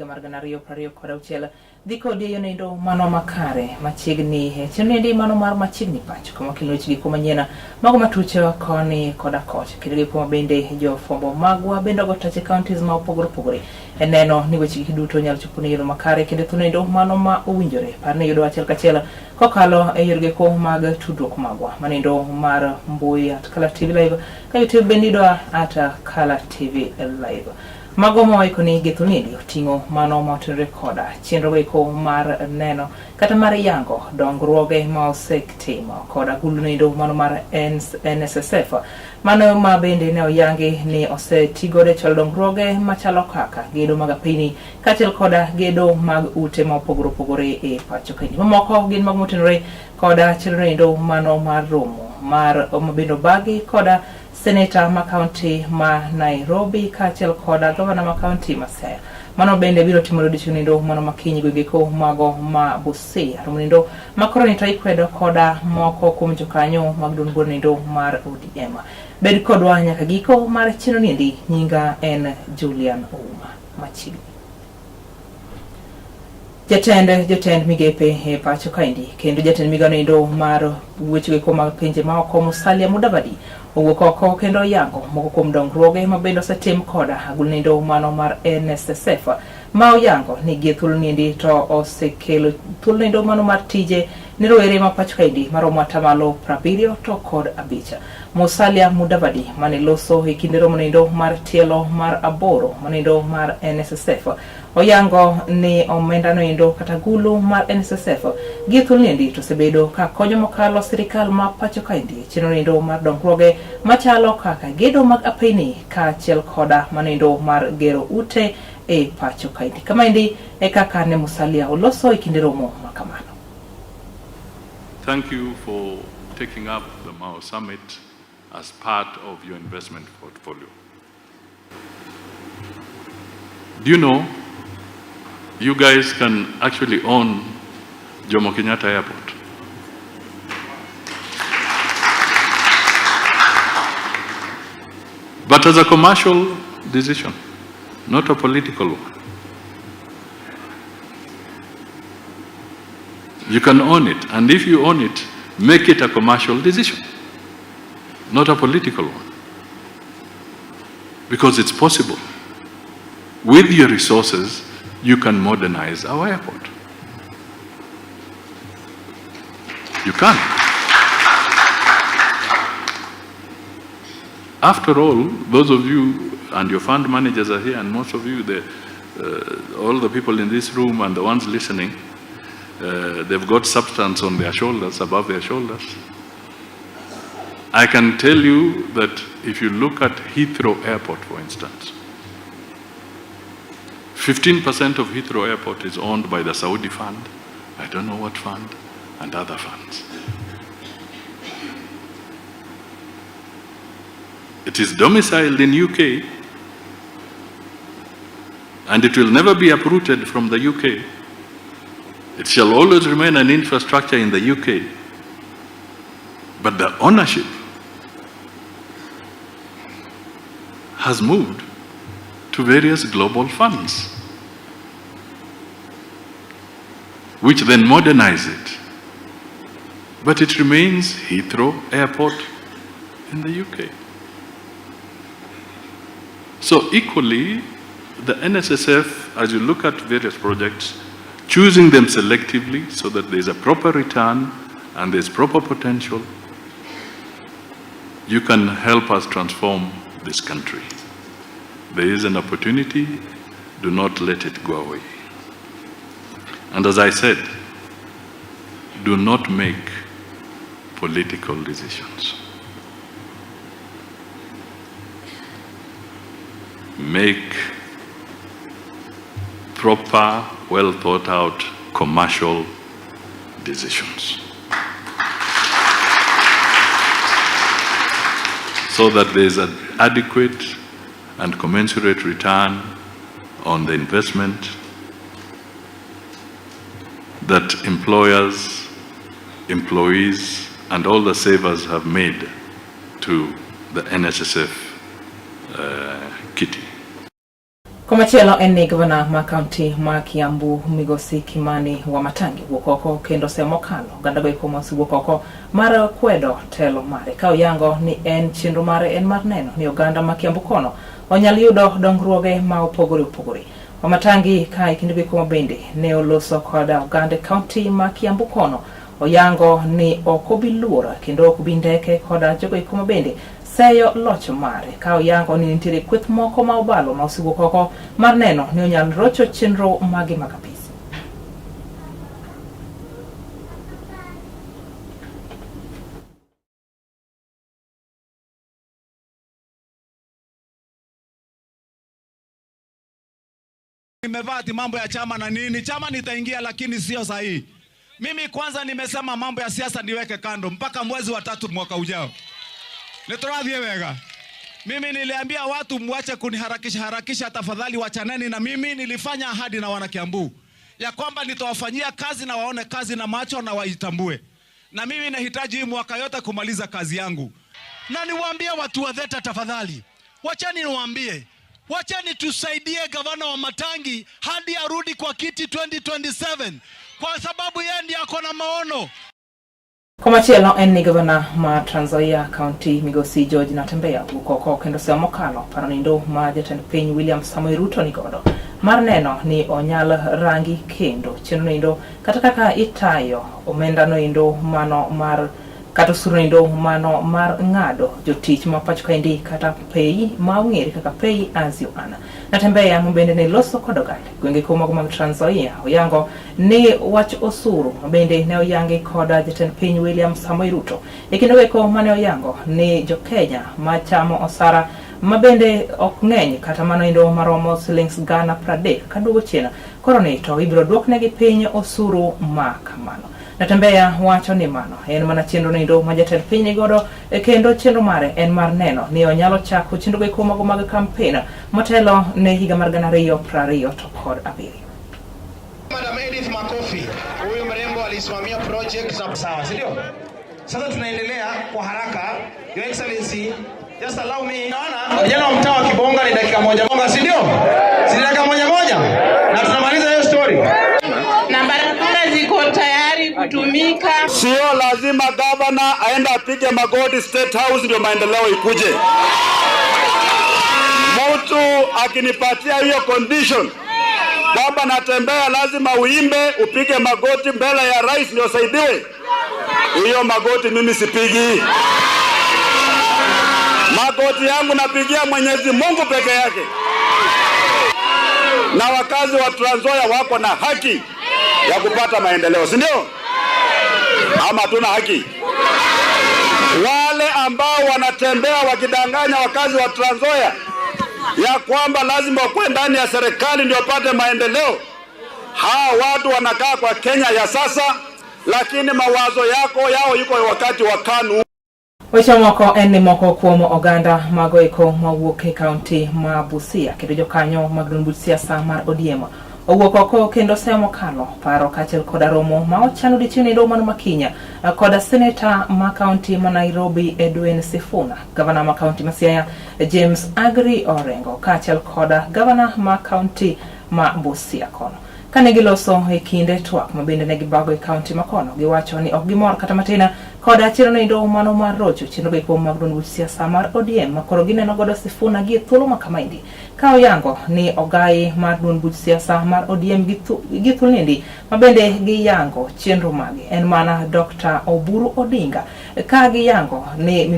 Mar 2026 dhi kodi e yonendo mano makare machiegni e chenro endi mano mar machiegni pacho kama kelo weche gi manyien mago matucho koni koda kocha kendo gi kuma bende jofwambo magwa bende ogo tach e counties ma opogore opogore e neno ni weche gi duto nyalo chopo ne yono makare kendo thunendo mano ma owinjore par ni yudo achiel kachiel kokalo e yorgeko mag tudruok magwa manendo mar mbui at Kala TV Live ka YouTube bende yudo at Kala TV Live. Mago ma waikoni gi thuniendi oting'o mano ma otenore koda chenro eko mar neno kata mar yango dongruoge ma osetimo kod agulu noendo mano mar NSSF mano ma bende ne oyangi ni osetigodo e chwalo dongruoge machalo kaka gedo mag apeyni kaachiel koda gedo mag ute ma opogore opogore e pacho kaendi. Mamoko gin mago motenore koda chenro noendo mano mar romo mar mabende obagi koda Seneta ma kaunti ma Nairobi kaachiel koda gavana ma kaunti ma Siaya. Mano bende biro timore odiechieng' nindo mano makiny gwengeko mago ma Busia. Romo nindo ma koro ni to ikwedo koda moko kuom jokanyo mag duond bura nindo mar ODM. Bed kodwa nyaka giko mar chenro niendi. Nyinga en Julian Ouma. Machiegni. Jatend jotend migepe e pacho kaendi kendo jatend migao noendo mar weche goeko mag pinje maoko Musalia Mudavadi owuok oko kendo oyango moko kuom dongruoge ma bende osetim koda agulu noendo mano mar NSSF ma oyango ni gie thuolo niendi to osekelo thuolo noendo mano mar tije ne rowere ma pacho kaendi maromo atamalo 75. Musalia Mudavadi mane loso e kinde romo noendo mar tielo mar aboro manoendo mar NSSF Oyango ni omenda noendo kata gulu mar NSSF gi thuolo niendi to osebedo ka konyo mokalo sirikal ma pacho kaendi e chenro noendo mar dongruoge machalo kaka gedo mag apeyni kaachiel koda manoendo mar gero ute e pacho kaendi. Kamaendi e kaka ne Musalia oloso e kinde romo ma kamano. Thank you for taking up the Mao Summit as part of your investment portfolio. Do you know you guys can actually own Jomo Kenyatta Airport? But as a commercial decision, not a political one. You can own it, and if you own it, make it a commercial decision, not a political one. Because it's possible. With your resources, you can modernize our airport. You can. After all, those of you and your fund managers are here, and most of you, all the people in this room and the ones listening, they've got substance on their shoulders, above their shoulders. I can tell you that if you look at Heathrow Airport, for instance, 15% of Heathrow Airport is owned by the Saudi fund, I don't know what fund, and other funds. It is domiciled in UK, and it will never be uprooted from the UK. It shall always remain an infrastructure in the UK, but the ownership has moved to various global funds, which then modernize it. But it remains Heathrow Airport in the UK. So equally, the NSSF, as you look at various projects, choosing them selectively so that there's a proper return and there's proper potential, you can help us transform this country. There is an opportunity, do not let it go away. And as I said, do not make political decisions. Make proper, well thought out commercial decisions, so that there's an adequate and commensurate return on the investment that employers, employees, and all the savers have made to the NSSF kitty. Komachielo en ni gavana ma kaunti ma Kiambu Migosi Kimani Wamatangi wuok oko kendo semo mokalo oganda go eko mosewuok oko mar kwedo telo mare ka oyango ni en chenro mare en mar neno ni oganda ma Kiambu kono onyal yudo dongruoge ma opogore opogore. Wamatangi ka e kindego eko bende ne oloso koda oganda e kaunti ma Kiambu kono oyango ni ok obi luor kendo ok obi ndeke koda jogo eko ma bende seyo loch mare ka oyango ni nitiere kweth moko ma obalo ma osewuok oko mar neno ni onyal rocho chenro mage mag apis. Nimevaa ati mambo ya chama na nini, chama nitaingia, lakini sio sahihi. Mimi kwanza nimesema mambo ya siasa niweke kando mpaka mwezi wa tatu mwaka ujao. Niturathie wega. Mimi niliambia watu mwache kuniharakisha harakisha, tafadhali wachaneni na mimi. Nilifanya ahadi na wana Kiambu ya kwamba nitawafanyia kazi na waone kazi na macho na waitambue, na mimi nahitaji hii mwaka yote kumaliza kazi yangu. Na niwaambie watu wa Theta, tafadhali wachani niwaambie, wachani tusaidie gavana wa Matangi hadi arudi kwa kiti 2027 kwa sababu yeye ndiye ako na maono. Komachielo en ni gavana ma Trans Nzoia County Migosi George Natembeya owuok oko kendo seyo mokalo paro nindo ma jatend piny William Samoei Ruto nigodo mar neno ni onyal rangi kendo chenro nindo kata kaka itayo omenda noendo mano mar kata osuru noendo mano mar ng'ado jotich ma pacho kaendi kata pay ma ong'ere kaka pay as you earn. Natembeya bende ne loso kod oganda gwenge komogo mag Trans Nzoia oyango ni wach osuru bende ne oyangi kod jatend piny William Samoei Ruto e kinde weko mane oyango ni jo-Kenya machamo osara ma bende ok ng'eny kata mano endo maromo silings 30,000 kaduogo chien koro ni to ibiro duoknegi piny osuru ma kamano. Natembeya wacho ni mano en mana chenro noendo ma jatend piny nigodo kendo chenro mare en mar neno ni onyalo chako chenro goeko mago mag kampen motelo ne higa mar 2027. Madam Edith Makofi, huyu mrembo alisimamia project za sawa, si ndio? Sasa tunaendelea kwa haraka. Your Excellency, just allow me. Naona vijana wa mtaa wa Kibonga ni dakika moja moja, si ndio? Si dakika moja moja? Na tunamaliza hiyo story. Na barabara ziko tayari kutumika. Sio lazima gavana aende apige magoti State House ndio maendeleo ikuje. Mtu akinipatia hiyo condition kwamba natembea lazima uimbe upige magoti mbele ya rais ndio usaidiwe, hiyo magoti mimi sipigi. Magoti yangu napigia Mwenyezi Mungu peke yake. Na wakazi wa Trans Nzoia wako na haki ya kupata maendeleo, si ndio? Ama tuna haki? Wale ambao wanatembea wakidanganya wakazi wa Trans Nzoia ya kwamba lazima wakuwe ndani ya serikali ndio wapate maendeleo, hawa watu wanakaa kwa Kenya ya sasa, lakini mawazo yako yao yuko wakati wa KANU. Weche moko en ni moko kuom oganda mago eko mawuok e kaunti ma Busia kendo jokanyo mag duond buch siasa mar ODM owuok oko kendo seyo mokalo paro kaachiel koda romo ma ochan odiochieng' endo mano makinya koda seneta ma kaunti ma Nairobi Edwin Sifuna, gavana ma kaunti ma Siaya James Agri Orengo kaachiel koda gavana ma kaunti ma Busia kono. Kane giloso e kinde twak ma bende ne gibago e kaunti ma kono, giwacho ni ok gimor kata matin koda chenro noendo mano mar rocho chenro goeko mag duond buch siasa mar ODM ma koro gineno godo Sifuna gi e thuolo ma kamaendi ka oyango ni ogai mar duond buch siasa mar ODM gi thuolo niendi ma bende giyango chenro mage en mana Dr. Oburu Odinga ka giyango ni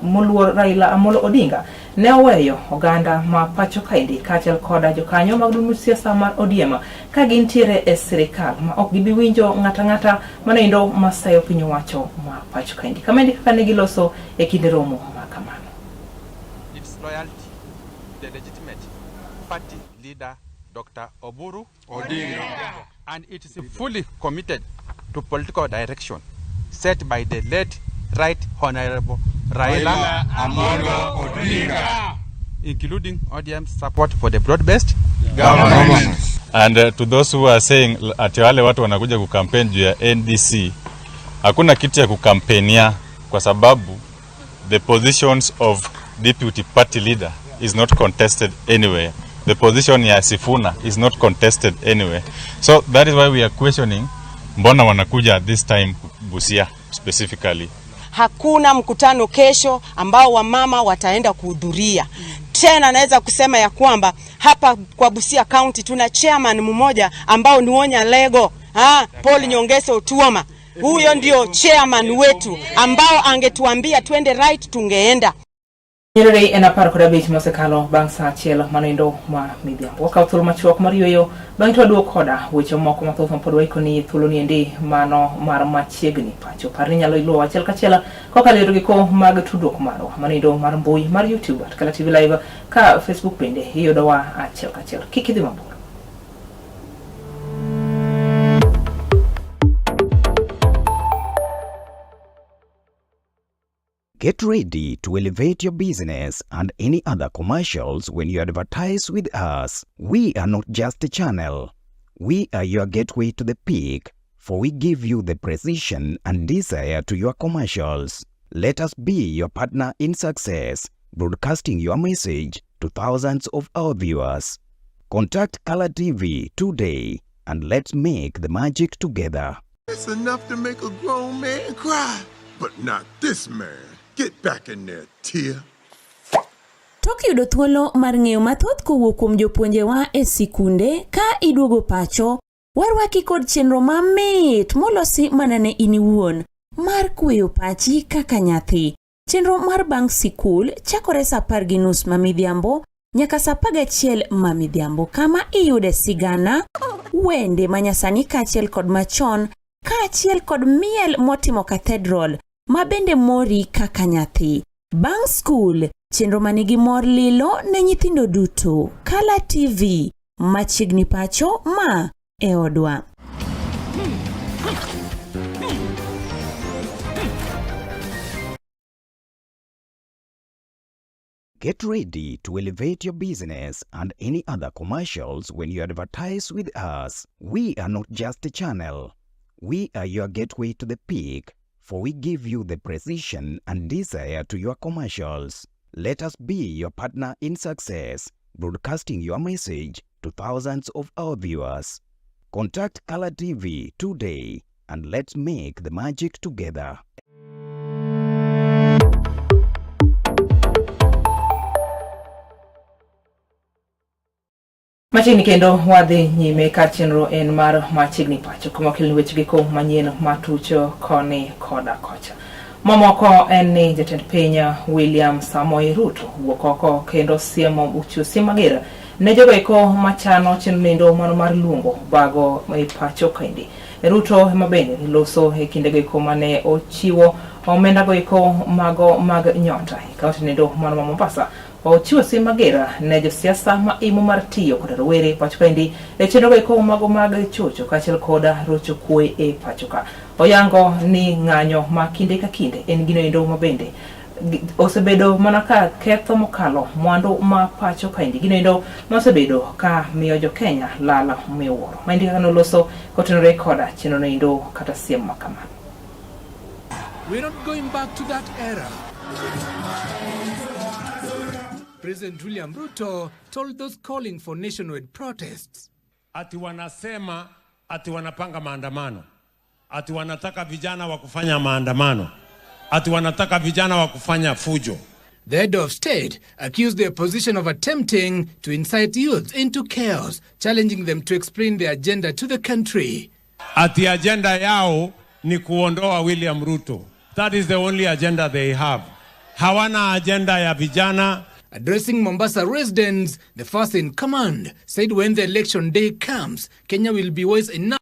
moluor Raila Amolo Odinga ne oweyo oganda ma pacho kaendi kaachiel koda jokanyo mag duond buch siasa mar ODM ka gintiere e sirikal ma ok gibi winjo ng'ata ng'ata manoendo masayo piny owacho ma pacho kaendi. Kamaendi kaka ne giloso e kinde romo ma kamano. Its loyalty to the legitimate party leader Dr. Oburu Odinga, and it is fully committed to political direction set by the late Right Honorable Raila Amolo Odinga, including ODM support for the broad-based government. And to those who are saying ati wale watu wanakuja kukampeni juu ya NDC, hakuna kitu ya kukampenia kwa sababu the positions of deputy party leader is not contested anywhere. The position ya Sifuna is not contested anyway. So that is why we are questioning mbona wanakuja at this time Busia specifically. Hakuna mkutano kesho ambao wamama wataenda kuhudhuria. Tena naweza kusema ya kwamba hapa kwa Busia County tuna chairman mmoja ambao ni Wonya Lego, Paul Nyongesa Otuoma. Huyo ndio chairman wetu ambao angetuambia twende right tungeenda. Nyerere en 15 mosekalo bang' saa achiel manoendo ma midhiambo. Wakawo thuolo machuok mar yueyo bang'e to waduogo koda weche moko mathoth mapod waikoni thuolo ni endi mano mar machiegni pacho. Par ni inyalo iluwo achiel kachiel kokalo e yorego mag tudruok marwa manoendo mar mbui mar YouTube at Kala TV Live ka Facebook bende iyudowa achiel kachiel. Kik idhi mabor. Get ready to elevate your business and any other commercials when you advertise with us. We are not just a channel. We are your gateway to the peak, for we give you the precision and desire to your commercials. Let us be your partner in success, broadcasting your message to thousands of our viewers. Contact Color TV today and let's make the magic together. It's enough to make a grown man cry, but not this man. Get back in there, Tia. Tok yudo thuolo mar ng'eyo mathoth kowuok kuom jopuonjewa e sikunde ka iduogo pacho, warwaki kod chenro mamit molosi mana ne in iwuon mar kweyo pachi kaka nyathi. Chenro mar bang' sikul chakore saa 10:30 ma midhiambo nyaka saa 11 ma midhiambo kama iyude sigana, wende manyasani kaachiel kod machon kaachiel kod miel motimo cathedral ma bende mori kaka nyathi. Bang' skul, chenro manigi mor lilo ne nyithindo duto. Kala TV, machiegni pacho ma e odwa. Get ready to elevate your business and any other commercials when you advertise with us. We are not just a channel. We are your gateway to the peak, for we give you the precision and desire to your commercials. Let us be your partner in success, broadcasting your message to thousands of our viewers. Contact Color TV today and let's make the magic together. Machiegni kendo wadhi nyime ka chenro en mar machiegni pacho kuma okelni weche giko manyien matucho koni koda kocha. Mamoko en ni jatend piny William Samoei Ruto wuok oko kendo siemo ochiwo siem mager ne jogo eko machano chenro nendo mano mar luongo bago e pacho kaendi. Ruto ema bende loso e kindego eko mane ochiwo omenda go eko mago mag nyota e kaunti nendo mano ma Mombasa. Ochiwo siem mager ne josiasa ma imo mar tiyo koda rowere e pacho kaendi e chenro go eko mago mag chocho kaachiel koda rocho kwe e pacho ka. Oyango ni ng'anyo ma kinde ka kinde en gino endo ma bende osebedo mana ka ketho mokalo mwandu ma pacho kaendi gino endo ma osebedo ka miyo jo Kenya lala miwuoro. Maendi kaka noloso kotenore koda chenro no endo kata siem ma kamano. We're not going back to that era. President William Ruto told those calling for nationwide protests. Ati wanasema ati wanapanga maandamano, ati wanataka vijana wa kufanya maandamano, ati wanataka vijana wa kufanya fujo. The head of state accused the opposition of attempting to incite youth into chaos, challenging them to explain their agenda to the country. Ati agenda yao ni kuondoa William Ruto. That is the only agenda they have. Hawana agenda ya vijana. Addressing Mombasa residents, the first in command said when the election day comes, Kenya will be wise enough.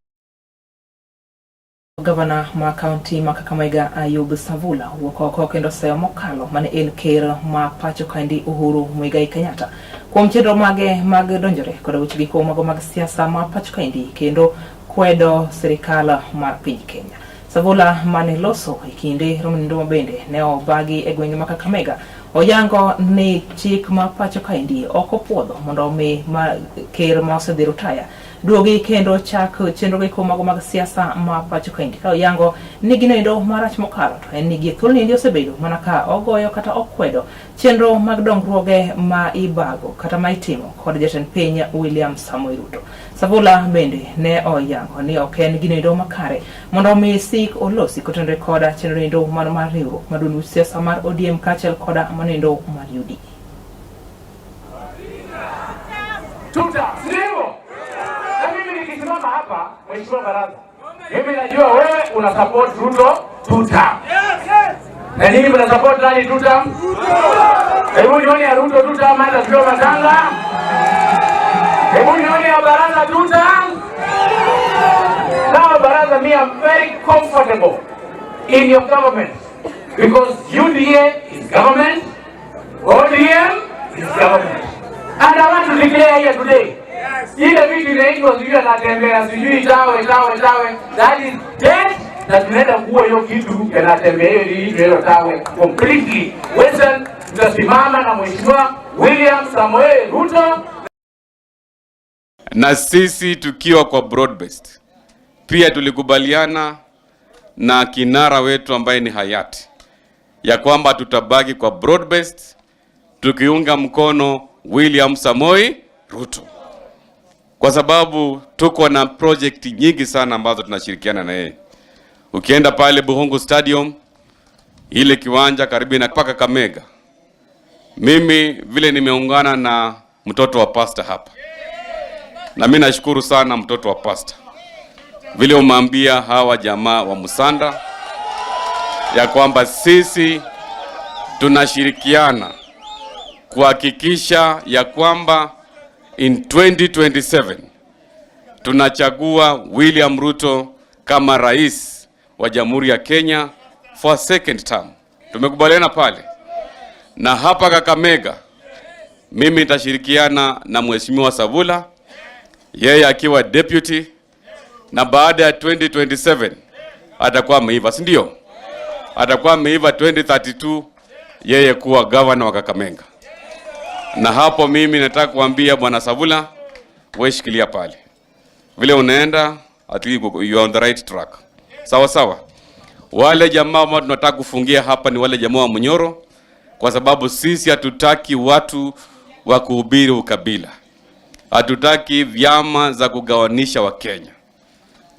Gavana ma kaunti ma Kakamega Ayub Savula wuok oko kendo seyo mokalo mane en ker ma pacho kaendi Uhuru Muigai Kenyatta kuom chenro mage mag donjore koda weche giko mago mag siasa ma pacho kaendi kendo kwedo sirikal mar piny Kenya. Savula mane loso e kinde romnindo mabende ne obagi e gwenge ma Kakamega oyango ni chik ma pacho kaendi ok opuodho mondo omi ma ker ma osedhi rutaya duogi kendo chak chenro go mago mag siasa ma pacho kaendi ka oyango ni gino endo marach mokalo to en ni gie thuolo niendi osebedo mana ka ogoyo kata okwedo chenro mag dongruoge ma ibago kata ma itimo kod jatend piny William Samoei Ruto. Savula bende ne oyango ni ok en gino endo makare mondo omi sik olosi kotenore koda chenro endo mano mar riwruok maduong' buch siasa mar ODM kaachiel koda mano endo mar UDA. Tuta, si hivyo? Na mimi nikisimama hapa, Mheshimiwa Baraza, mimi najua wewe una support Ruto tuta. Na nyinyi mna support nani tuta? Hebu nione ya Ruto tuta ama hata sio matanga. Hebu nione ya Baraza tuta. Now Baraza, me I'm very comfortable in your government because UDA is government, ODM is government. And I want to declare here today, ile vitu inaitwa sijui anatembea sijui tawe tawe tawe, that is dead, na tunaenda kuua hiyo kitu yanatembea hiyo hiyo tawe completely. Western tutasimama na Mheshimiwa William Samoei Ruto. Na sisi tukiwa kwa broad-based pia tulikubaliana na kinara wetu ambaye ni hayati ya kwamba tutabaki kwa broad-based tukiunga mkono William Samoei Ruto, kwa sababu tuko na project nyingi sana ambazo tunashirikiana na yeye. Ukienda pale Buhungu Stadium, ile kiwanja karibu na paka Kamega, mimi vile nimeungana na mtoto wa pasta hapa, na mimi nashukuru sana mtoto wa pasta vile umeambia hawa jamaa wa Musanda ya kwamba sisi tunashirikiana kuhakikisha ya kwamba in 2027 tunachagua William Ruto kama rais wa Jamhuri ya Kenya for a second term. Tumekubaliana pale. Na hapa Kakamega mimi nitashirikiana na Mheshimiwa Savula, yeye akiwa deputy, na baada ya 2027 atakuwa ameiva, si ndio? Atakuwa ameiva 2032 yeye kuwa governor wa Kakamega. Na hapo mimi nataka kuambia Bwana Savula, wewe shikilia pale. Vile unaenda, at least you are on the right track. Sawa sawa. Wale jamaa ambao tunataka kufungia hapa ni wale jamaa wa Munyoro, kwa sababu sisi hatutaki watu wa kuhubiri ukabila. Hatutaki vyama za kugawanisha Wakenya.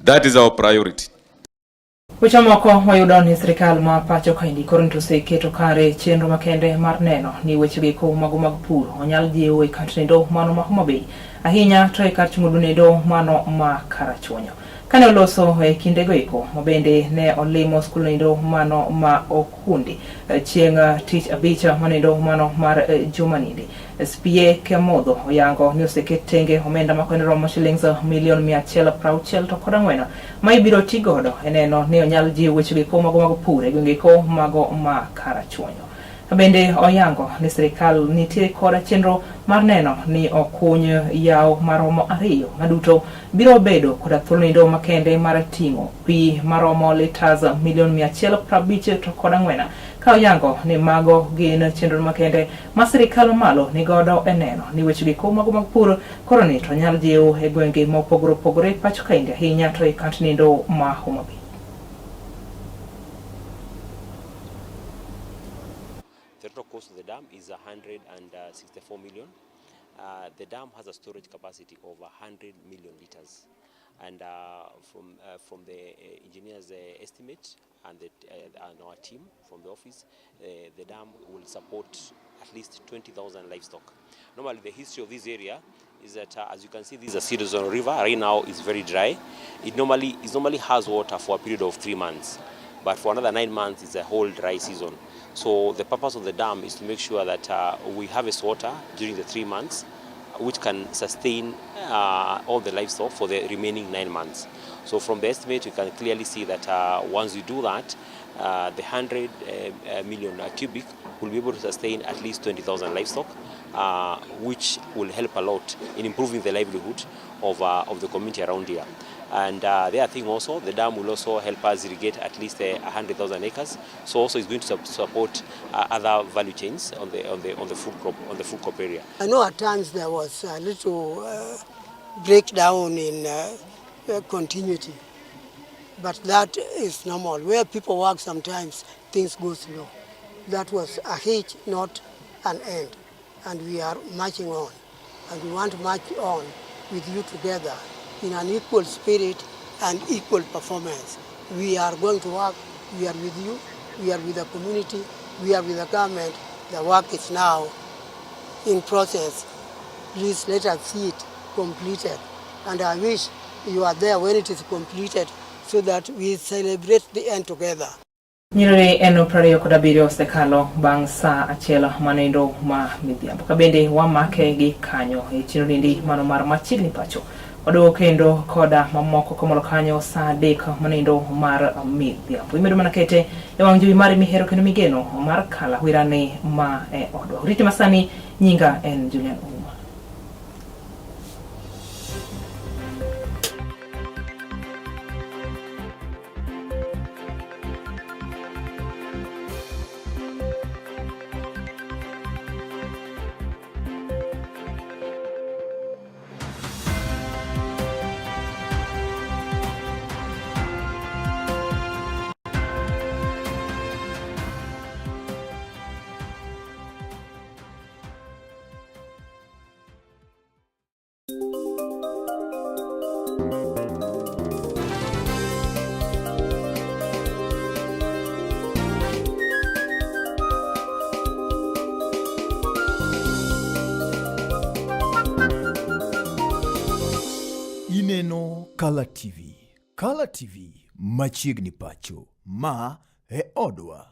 That is our priority. Weche moko wayudo ni sirikal ma pacho kaendi koro nito oseketo kare chenro makende mar neno ni weche geko mago mag pur onyal jiwo e kar nindo mano ma Homa Bay ahinya to e kar chungo nindo mano ma Karachuonyo. Kane oloso e kindego eko ma bende ne olimo skul nindo mano ma Okundi chieng' tich abich manindo mano mar juma nindi. SPA Kemodho oyango ni oseket tenge omenda makwano romo shillings milion 164 ma ibiro ti godo e neno ni onyal jiw weche geko mago mag pur e gwenge ko mago ma Karachuonyo. Bende oyango ni sirikal nitie kod chenro mar neno ni okuny yawo maromo 2 maduto biro bedo koda thuolo nindo makende mar ting'o pi maromo litas milion 154 ka oyango ni mago gin chenro makende ma sirikal malo ni godo e neno ni weche geko mago mag pur koro ni to nyal jiw e gwenge mopogore opogore pacho kaendi ahinya to e kant nindo ma Homa Bay. The total cost of the dam is 164 million. The dam has a storage capacity of 100 million liters, and from the engineers' estimate and our team from the office, the dam will support at least 20,000 livestock. Normally, the history of this area is that, as you can see, this is a seasonal river. Right now, it's very dry. It normally has water for a period of 3 months, but for another 9 months, it's a whole dry season. So the purpose of the dam is to make sure that we harvest water during the 3 months, which can sustain all the livestock for the remaining 9 months. So from the estimate, you can clearly see that once you do that, the 100 million cubic will be able to sustain at least 20,000 livestock, which will help a lot in improving the livelihood of the community around here. And the other thing also, the dam will also help us irrigate at least 100,000 acres. So also it's going to support other value chains on the food crop area. I know at times there was a little breakdown in continuity. But that is normal. Where people work, sometimes things go slow. That was a hitch, not an end. And we are marching on. And we want to march on with you together in an equal spirit and equal performance. We are going to work. We are with you. We are with the community. We are with the government. The work is now in process. Please let us see it completed. And I wish you are there when it is completed so that we celebrate the end together. Nyiriri en 27 osekalo bang' sa achiel manendo ma midhiambo. Ka bende wamake gi kanyo e chenro niendi mano mar machiegni pacho. Waduogo kendo koda mamoko komolo kanyo sa 3 manendo mar midhiambo. Imedo mana kete e wang' jowi mari mihero kendo migeno mar Kala Wirane ma e odwa. Rite masani nyinga en Julian Ouma. Ineno Kala TV. Kala TV machiegni pacho. Ma e odwa.